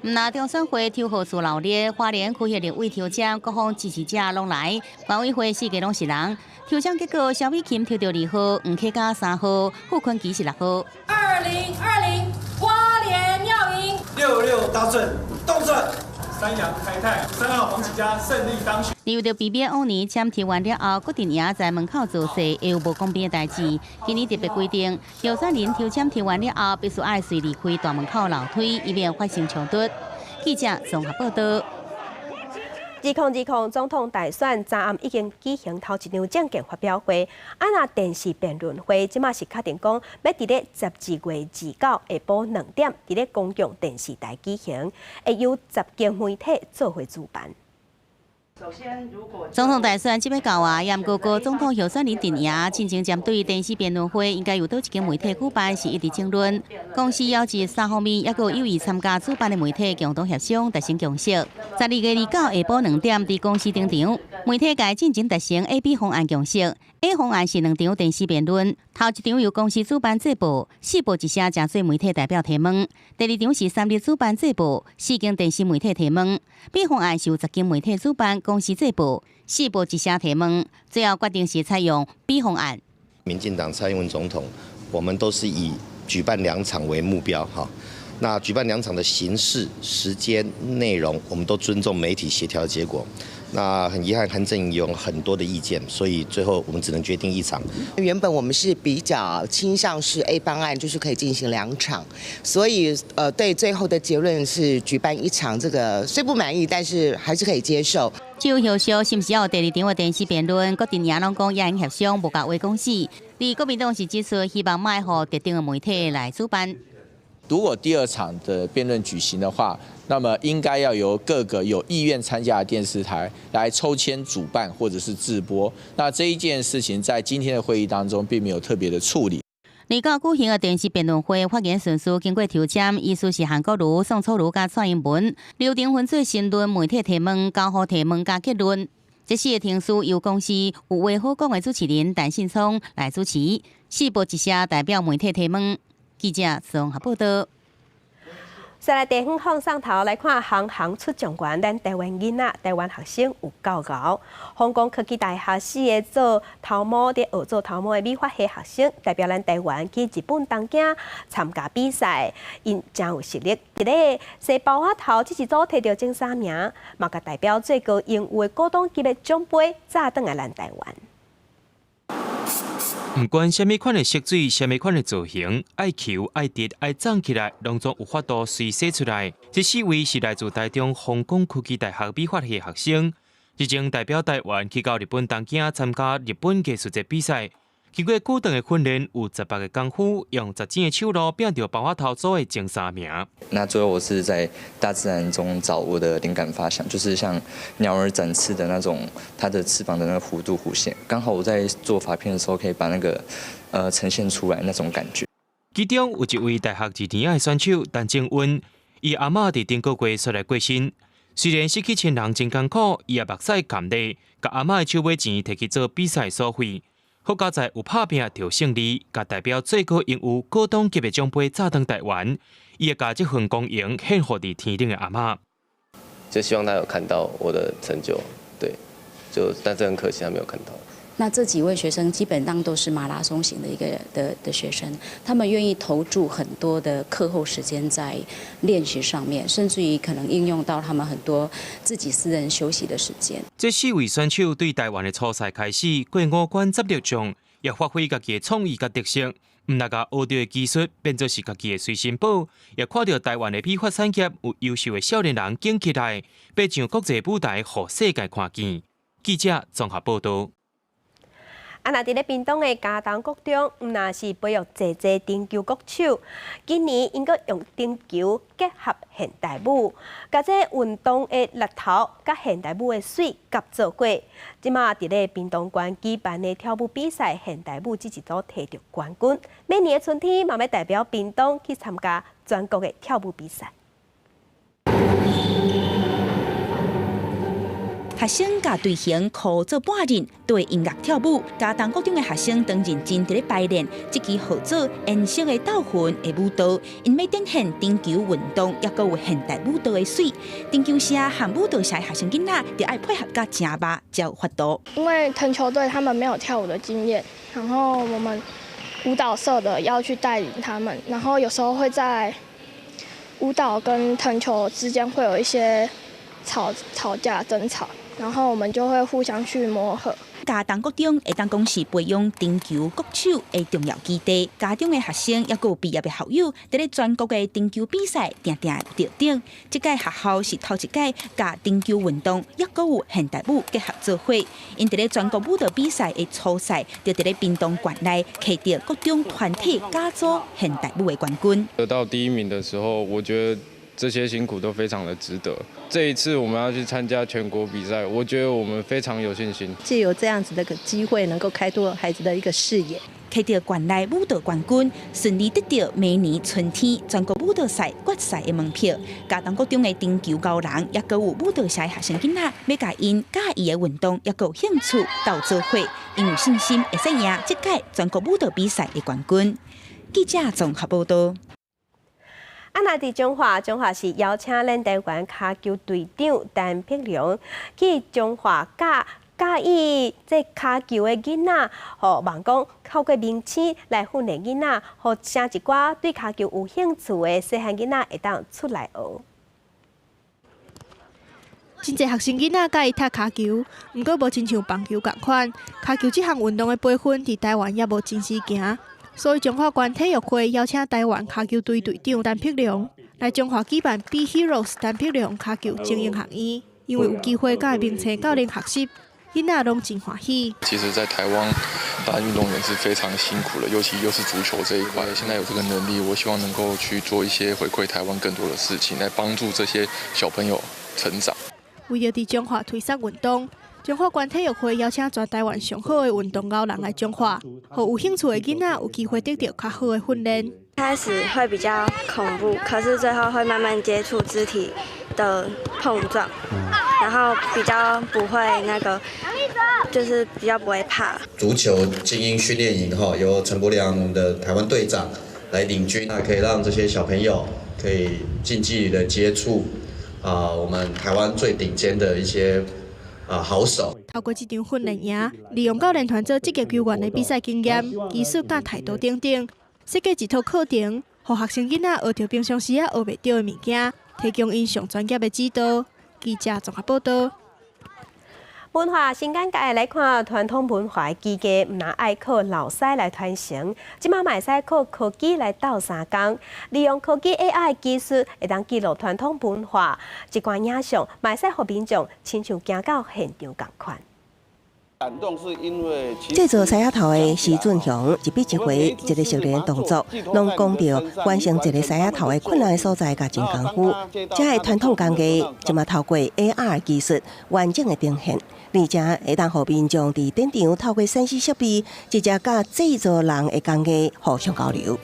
毋但中選會抽號數鬧熱，花蓮區域立委抽籤，各方支持者攏來，管委會四個攏是人。抽籤結果，蕭美琴抽著2號，黃啟嘉3號，傅崐萁是6號。2020花蓮要贏，六六大順，動算。三陽開泰，3號黃啟嘉勝利當選。為著避免往年籤抽完了後，決定贏在門口造勢會有無公平的代誌，今年特別規定，候選人抽籤抽完了後，必須愛隨離開大門口樓梯，以免發生衝突。記者綜合報道。2020總統大選昨暗已經舉行頭一場政見發表會，啊若電視辯論會，這馬是確定講欲佇咧12月29下晡2點，佇咧公共電視台舉行，會由10間媒體做伙主辦。總統大選這欲到啊，也毋過各總統候選人陣營進前針對電視辯論會應該由佗一間媒體舉辦，是一直爭論。公視邀集三方面，猶閣有意參加主辦的媒體共同協商達成共識。12月29下晡2點，佇公視登場，媒體界進前達成 A、B 方案共識。A 方案是兩場電視辯論，頭一場由公視主辦製播，四報一社誠濟媒體代表提問；第二場是三立主辦製播，四間電視媒體提問。B 方案是由10間媒體主辦，公視製播，四報一社提問。最後決定是採用 B 方案。民進黨蔡英文總統，我們都是以舉辦兩場為目標，哈。那舉辦兩場的形式、時間、內容，我們都尊重媒體協調結果。那很遺憾，韓陣營有很多的意見，所以最後我們只能決定一場。原本我們是比較傾向是 A 方案，就是可以進行兩場，所以對最後的結論是舉辦一場，這個雖不滿意，但是還是可以接受。至於後續是毋是猶有第二場的電視辯論，各陣營攏講已經協商，無共話講死。而國民黨是指出，希望莫予特定的媒體來主辦。如果第二場的辯論舉行的話，那麼應該要由各個有意願參加的電視台來抽籤主辦或者是直播。那這一件事情在今天的會議當中並沒有特別的處理。二九舉行的電視辯論會發言順序經過抽籤，依序是韓國瑜、宋楚瑜佮蔡英文。流程分做申論、媒體提問、交互提問佮結論。這四个程序由公視有話好講的主持人陳信聰來主持，四報一社代表媒體提問。記者綜合報道。再來地方放送頭來看，行行出狀元，咱台灣囡仔、台灣學生有夠𠢕。豐岡科技大學四个做頭毛佇學做頭毛的美髮系學生，代表咱台灣去日本東京參加比賽，𪜶誠有實力。佇咧洗包仔頭這一組提著前三名，嘛共代表最高榮譽的股東級的獎杯，載轉來咱台灣。毋管啥物款的色水，啥物款的造型，愛虯愛直愛長起來，攏總有法度隨洗出來。這四位是來自台中豐岡科技大學美髮系學生，日前代表台灣去到日本東京參加日本藝術節比賽。經過久長的訓練，有18个功夫，用實踐的手路拼著包仔頭組的前三名。那最後我是在大自然中找我的靈感發想，就是像鳥兒展翅的那種，它的翅膀的那個弧度弧線，剛好我在做髮片的時候，可以把那個呈現出來那種感覺。其中有一位大學二年的選手陳正溫，伊阿嬤佇頂個月煞來過身，雖然失去親人真艱苦，伊也目屎含淚，共阿嬤的手尾錢提去做比賽所費。好佳哉有拍拚著勝利，共代表最高榮譽股東級的獎杯載轉台灣，伊會共這份光榮獻予佇天頂的阿嬤。就希望他有看到我的成就，對，就但是很可惜他沒有看到。那這幾位學生基本上都是馬拉松型的一個的學生，他們願意投注很多的課後時間在練習上面，甚至於可能應用到他們很多自己私人休息的時間。這四位選手對台灣的初賽開始過五關斬六將，也發揮家己的創意佮特色，毋但共學著的技術變做是家己的隨身寶，也看著台灣的美髮產業有優秀的少年人揀起來，欲上國際舞台，予世界看見。記者綜合報道。啊，若佇咧屏東的佳冬國中，毋但是培育濟濟燈球國手，今年𪜶閣用燈球結合現代舞，共這運動的力頭佮現代舞的媠合做伙。這馬佇咧屏東縣舉辦的跳舞比賽，現代舞這一組提著冠軍。明年的春天，嘛欲代表屏東去參加全國的跳舞比賽。學生共隊形箍做半陣，對音樂跳舞。佳冬國中的學生當認真佇咧排練，這支號做顏色的鬥魂的舞蹈，𪜶欲展現燈球運動，抑閣有現代舞蹈的媠。燈球社和舞蹈社的學生囡仔，著愛配合甲誠密，才有法度。因為藤球隊他們沒有跳舞的經驗，然後我們舞蹈社的要去帶領他們，然後有時候會在舞蹈跟藤球之間會有一些吵吵架爭吵。然後我們就會互相去磨合。佳冬國中會當講是培養燈球國手的重要基地。家中的學生抑閣有畢業的校友，佇咧全國的燈球比賽定定得獎。這屆學校是頭一屆共燈球運動抑閣有現代舞結合做伙。𪜶佇咧全國舞蹈比賽的初賽，就佇咧屏東縣內獲得國中團體甲組現代舞的冠軍。得到第一名的時候，我覺得這些辛苦都非常的值得。這一次我們要去參加全國比賽，我覺得我們非常有信心。藉由這樣子的個機會，能夠開拓孩子的一個視野。獲得縣內舞蹈冠軍，順利得著明年春天全國舞蹈賽決賽的門票。佳冬國中的燈球高人，抑閣有舞蹈社的學生囡仔，欲共𪜶佮意的運動，抑閣有興趣鬥做伙，𪜶有信心會使贏這屆全國舞蹈比賽的冠軍。記者綜合報道。啊，若佇彰化，彰化市邀請咱台灣跤球隊長陳柏良去彰化教教伊這跤球的囡仔，予望講透過明星來訓練囡仔，予請一寡對跤球有興趣的細漢囡仔會當出來學。真濟學生囡仔佮意踢跤球，毋過無親像棒球仝款。跤球這項運動的培訓佇台灣猶無真實行，所以彰化縣體育會邀請台灣跤球隊隊長陳柏良來彰化舉辦 Be Heroes 陳柏良跤球精英學院，因為有機會佮明星教練學習，囡仔攏真歡喜。其實，在台灣當運動員是非常辛苦的，尤其又是足球這一塊。現在有這個能力，我希望能夠去做一些回饋台灣更多的事情，來幫助這些小朋友成長。為著佇彰化推廣運動，彰化縣體育會邀請全台灣上好的運動鰲人來彰化，予有興趣的囡仔有機會得到較好的訓練。開始會比較恐怖，可是最後會慢慢接觸肢體的碰撞，然後比較不會那個，就是比較不會怕。足球精英訓練營哈，由陳柏良我們的台灣隊長來領軍，那可以讓這些小朋友可以近距離的接觸。啊，我們台灣最頂尖的一些啊好手。透過這場訓練營，利用教練團做職業球員的比賽經驗、技術佮態度等等，設計一套課程，予學生囡仔學著平常時仔學袂著的物件，提供𪜶上專業的指導。記者綜合報道。文化新眼界來看，傳統文化的技藝，毋但愛靠老師來傳承，這馬嘛會使靠科技來鬥相共，利用科技 AI 技術，會當記錄傳統文化，一寡影像，嘛會使予民眾親像行到現場仝款。感動是因為製作獅仔頭的徐俊雄一筆一畫，一个熟練動作，攏講著完成一个獅仔頭的困難所在，佮真功夫。這个傳統工藝，這馬透過 AR 技術完整的呈現，而且會當予民眾佇現場透過3C 設備，直接佮製作人的工藝互相交流。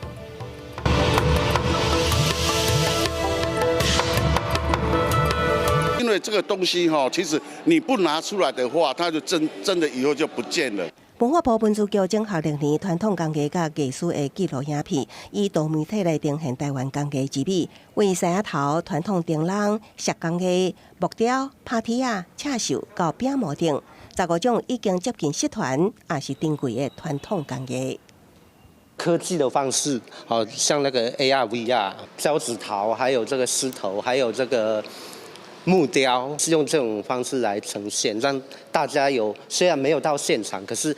因為這個東西哈，其實你不拿出來的話，它就真真的以後就不見了。文化部文資局整合歷年傳統工藝佮藝術的紀錄影片，以多媒體來呈現台灣工藝之美，為獅仔頭、傳統燈籠、石工藝、木雕、拍鐵仔、刺繡到餅模等15種已經接近失傳，也是珍貴的傳統工藝。科技的方式，好像那個 AR、VR、膠紙陶，還有這個獅頭，還有這個木雕，是用這種方式來呈現，讓大家有雖然沒有到現場，可是，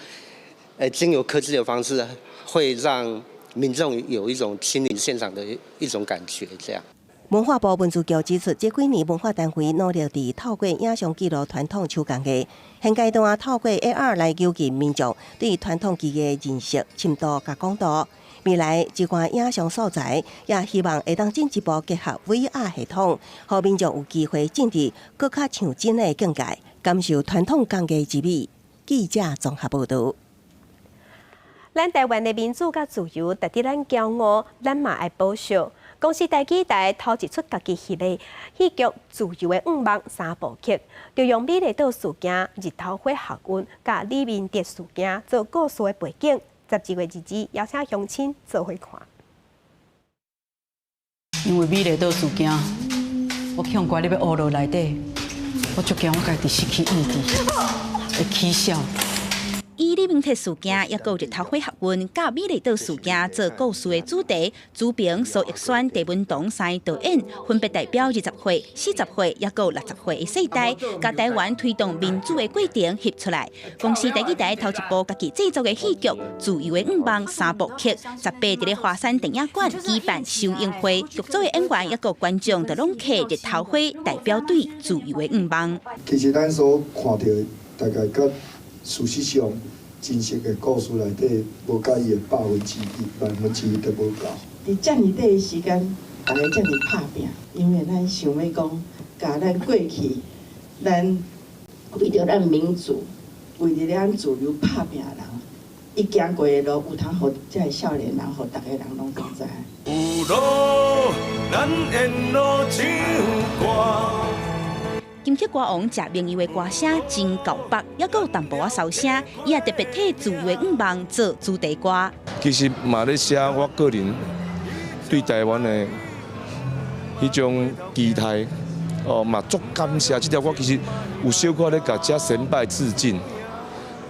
經由科技的方式，會讓民眾有一種親臨現場的一種感覺。這樣。文化部文資局指出，這幾年文化單位努力佇透過影像記錄傳統手工藝，現階段透過 AR 來誘引民眾對傳統技藝認識深度佮廣度。未來這款影像素材也希望會當進一步結合 VR 系統，予民眾有機會進入閣較像真的境界，感受傳統工藝之美。記者綜合報導。咱台灣的民主佮自由，值得咱驕傲，咱嘛愛保守。公視台語台頭一齣家己翕的戲劇《自由的願望》三部曲，就用美麗島事件、日頭花學運佮李明哲事件做故事的背景。12月22日，邀請鄉親做伙看。因為美麗島事件，我去予關入去烏牢內底，我足驚我家己失去意志，會起痟。以李明哲事件，抑閣有日頭花學運，佮美麗島事件做故事的主題，主編蘇奕萱、鄭文堂三个導演，分別代表20歲、40歲，抑閣有60歲的世代，共台灣推動民主的過程翕出來。公視台語台頭一部家己製作的戲劇《自由的願望》三部曲，18佇咧華山電影館舉辦首映會，劇組的演員抑閣有觀眾，就攏揢日頭花代表對自由的願望。其實咱所看著的，大概佮事實上，真實的故事內底，無佮伊的1%、1%都無夠。佇遮爾短的時間，大家遮爾拍拚，因為咱想欲講，共咱過去，咱為著咱民主，為著咱自由拍拚的人，伊行過的路，有通予這个少年人，予逐个人攏會知。有路，咱沿路唱歌。金曲歌王謝明義的歌聲真厚北，猶閣有淡薄仔騷聲，伊也特別替《自由的願望》做主題歌。其實馬來西亞，我個人對台灣的彼種期待，哦嘛足感謝。這條歌其實有小可咧共遮先輩致敬。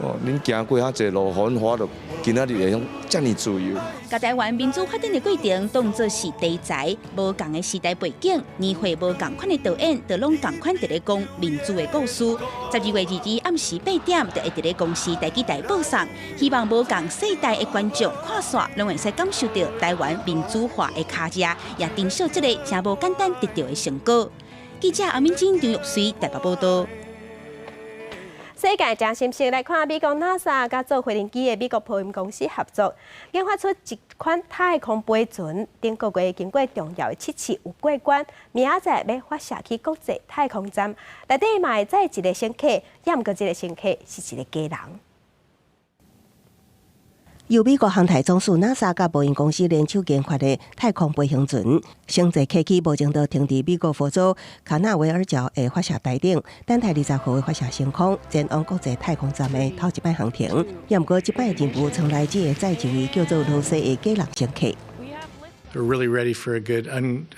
哦，恁行過遐濟路，予阮活著今仔日會用遮爾自由。共台灣民主發展的過程當做是題材，無仝的時代背景，年歲無仝款的導演，就攏仝款佇咧講民主的故事。12月22暗時8點，就會佇咧公視台語台播送。希望無仝世代的觀眾看煞，攏會使感受著台灣民主化的跤跡，也珍惜這個誠無簡單得著的成果。記者阿敏晶、張玉水台北報道。世界誠新鮮來看，美國 NASA 佮做飛行機的美國波音公司合作，研發出一款太空飛船。頂個月經過重要的測試有過關，明仔載欲發射去國際太空站。內底嘛會載一個乘客，也毋過這個乘客是一個假人。由美國航太總署 NASA 佮波音公司聯手研發的太空飛行船，星際客機目前都停佇美國佛州卡納維爾角的發射台頂，等待20號的發射升空，前往國際太空站的頭一擺航程。也毋過這擺任務艙內只會載一位叫做羅西的假人乘客。 We're really ready for a good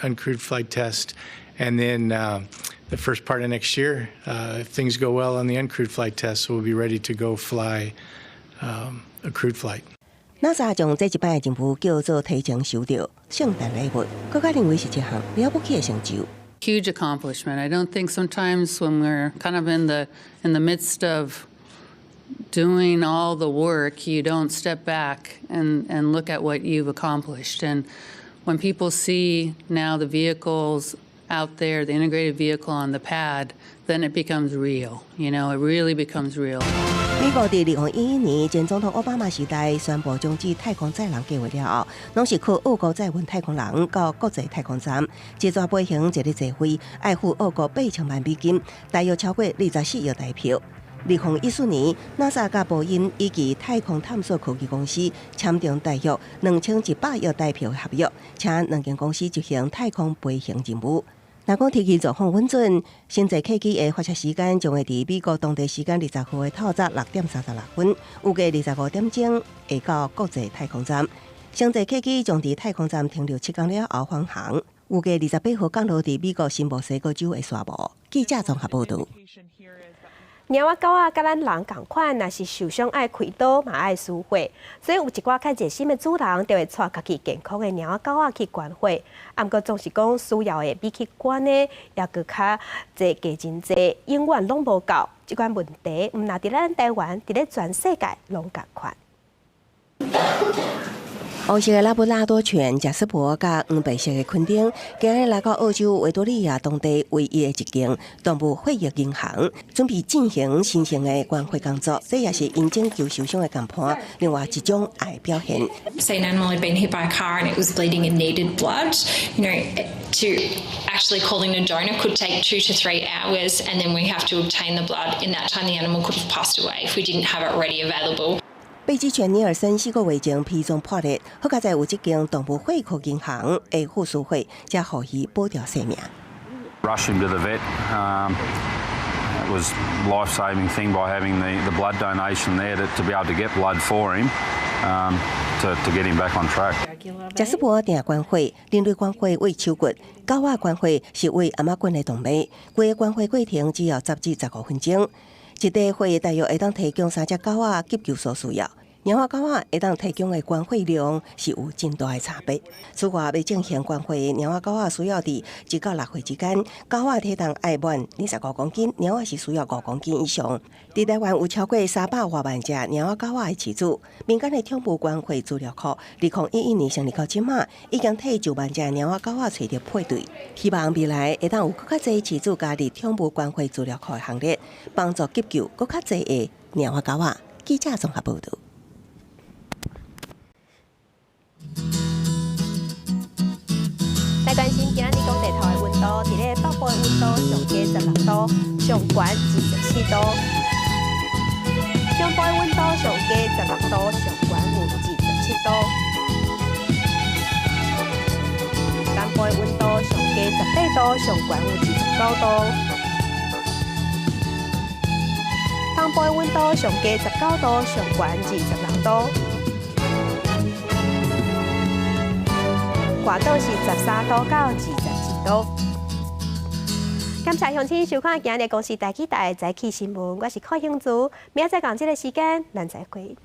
uncrewed flight test, and then the first part of next year, if things go well on the uncrewed flight test, we'll be ready to go fly a crewed flight. NASA 將這一擺的任務叫做提前收著聖誕禮物，閣較認為是一項了不起的成就。 Huge accomplishment. I don't think sometimes when we're kind of in the midst of doing all the work, you don't step back and look at what you've accomplished. And when people see now the vehicles out there, the integrated vehicle on the pad, then it becomes real. It really becomes real. 美國佇2011年前總統奧巴馬時代宣布終止太空載人計劃了後，攏是靠俄國載運太空人到國際太空站。這逝飛行一日坐費愛付俄國8000萬美金，大約超過24億台票。2014年，NASA 佮波音以及太空探索科技公司簽訂大約2100億台票的合約，請兩間公司執行太空飛行任務。若講天氣狀況穩準，星際客機的發射時間將會佇美國當地時間20號的透早6點36分，預計25點鐘會到國際太空站。星際客機將佇太空站停留7天了後返航，預計28號降落佇美國新墨西哥州的沙漠。記者綜合報導。貓仔狗仔佮咱人仝款，若是受傷愛開刀嘛愛輸血，所以有一寡較熱心的主人就會帶家己健康的貓仔狗仔去捐血。啊，毋過總是講需要的比去捐的猶閣較濟，加真濟，永遠攏無夠。這款問題毋但佇咱台灣，佇咧全世界攏仝款。黑色的拉布拉多犬賈斯伯佮黃白色的昆丁，今日來到澳洲維多利亞當地唯一的一間動物血液銀行，準備進行神聖的捐血工作。這也是𪜶拯救受傷的同伴另外一種愛表現。 Say an animal had been hit by a car and it was bleeding and needed blood. To actually calling a donor could take 2 to 3 hours, and then we have to obtain the blood. In that time, the animal could have passed away if we didn't have it ready available. 北極犬尼爾森4個月前脾臟破裂，好佳哉有這間動物血庫銀行的護士會，才予伊保著性命。 Rush him to the vet. It was a life-saving thing by having the blood donation there to be able to get blood for him to get him back on track. 賈斯伯定捐血，人類捐血為手骨，狗仔捐血是為頷仔頸的動脈。規个捐血過程只要10至15分鐘，一袋血大約會當提供三隻狗仔急救所需要。貓仔狗仔會當提供的捐血量是有真大的差別。此外，欲進行捐血，貓仔狗仔需要佇1到6歲之間，狗仔體重愛滿25公斤，貓仔是需要5公斤以上。佇台灣有超過300外萬隻貓仔狗仔的飼主，民間的寵物捐血資料庫，2011年成立到這馬，已經替9萬隻貓仔狗仔揣著配對。希望未來會當有閣較濟飼主加入寵物捐血資料庫的行列，幫助急救閣較濟的貓仔狗仔。記者綜合報導。來關心今仔日講地頭的溫度，佇咧北部的溫度上低16度，上懸24度；中部的溫度上低16度，上懸有27度；南部的溫度上低18度，上懸有29度；東部的溫度上低19度，上懸26度。外島是13度到21度。感謝鄉親收看今日公視台語台早起新聞，我是柯興祖，明仔載仝這个時間，咱再會。